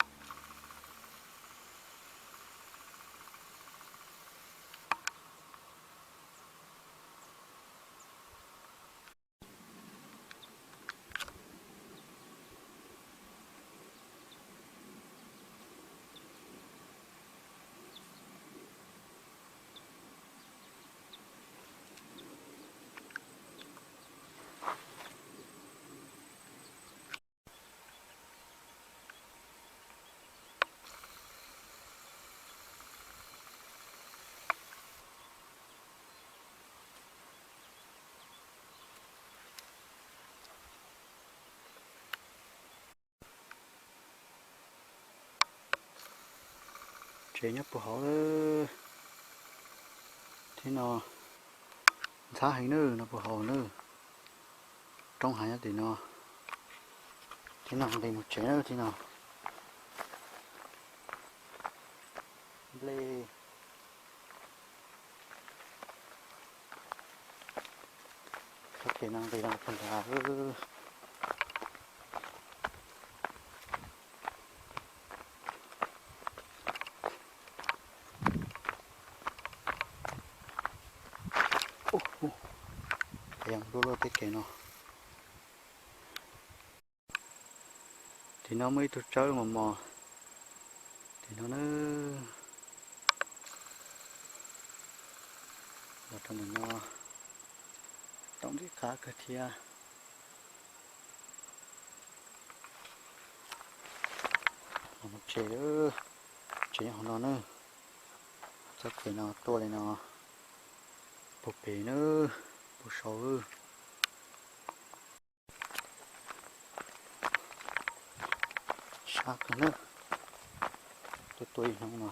Tsev nyob puag hauv lawm. Thiab no ntxhab heev na, no puag hauv na. Roob hav nyob tim no. Thiab no nqis mus tsev na, thiab no nplej. Txoj kev no nqis los puag nrad. Ua, ua, yog nplua luaj tej kev no. Tim no muaj ib tug tsawb mos mos. Tim no na. Los rau ntawm no. Tau nqis qab kawg thiab. Los mus tsev, tsev nyob hauv no na. Txoj kev no tuaj li no puag pem na, puag saud. Sab kawg na. Tuaj tuaj ib hnub no.